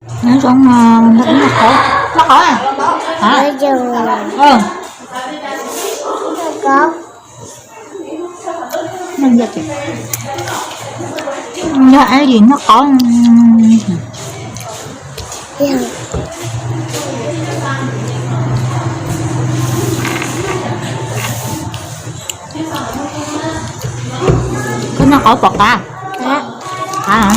Nyob zoo, noj qhauv, noj qhauv a? Hả? Nyob zoo. Noj qhauv. Yog ab yim noj qhauv. Koj noj qhauv pom qab? Qab.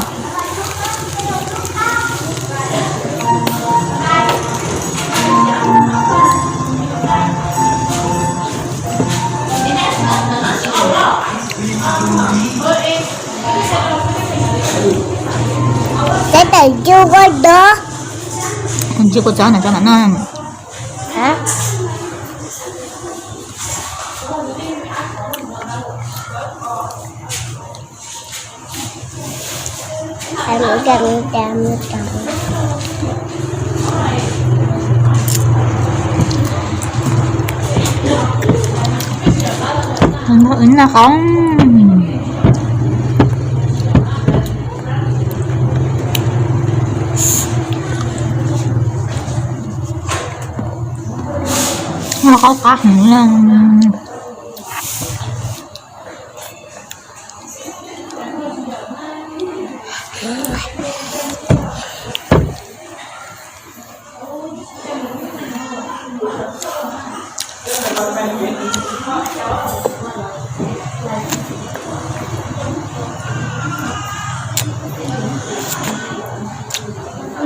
Tab tom ncu kua txob. Ncu kua txob no rau mam noj. Noj qhauv. Noj qhauv qab heev.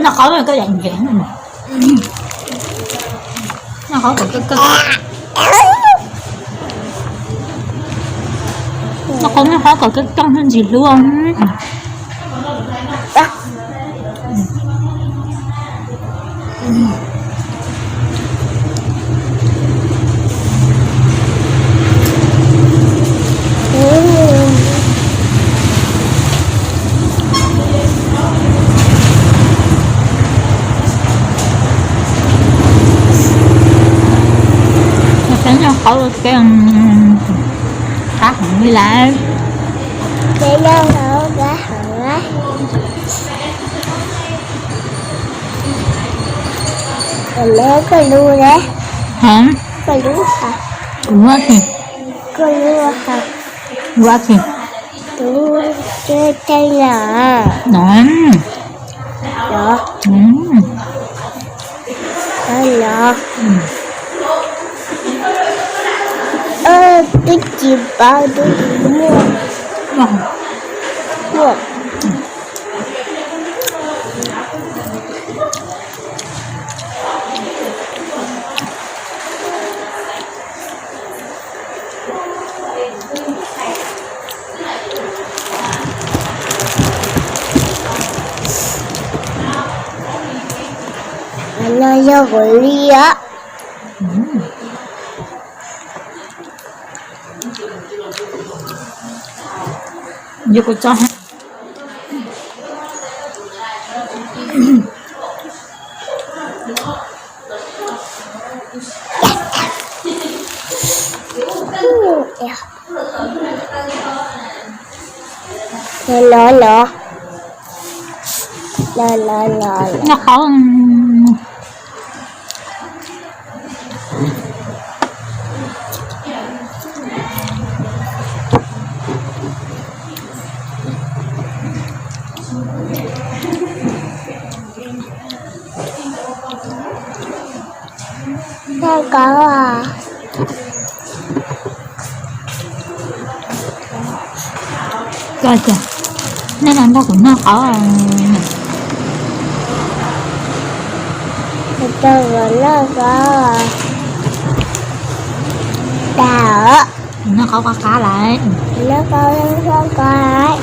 Noj qhauv koj yam ntsev. Noj qhauv kom kawg kawg. Noj qhauv, noj qhauv kom kawg kawg thiaj ntxim hlub. Qab heev li lawm. Koj lub, koj lub, koj lub, koj lub, koj lub. Tus teb tej na. No. Los. Los. Twb tsis paub, twb tsis muaj. Muaj. No yog kuv li os. Yog kuv tso. Los, los, los, los, los. Noj qhauv. Noj qhauv. Koj tias, nej no nrog kuv noj qhauv. Kuv nrog kuv noj qhauv. Tau. Noj qhauv qab qab lawm. Noj qhauv qab qab lawm.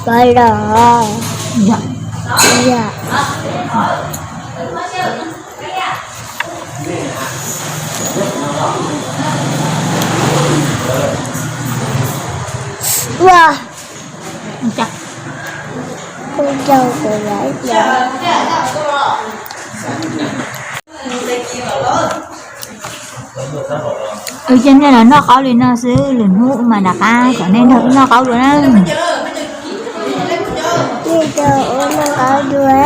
Pab los. Yog. Yog. Ua, ua rau kuv lawm. Wb coj nej los noj qaub li no xwb, lwm hnub mas rov qab kom nej nrog wb noj qaub dua na. Nej nrog wb noj qaub dua.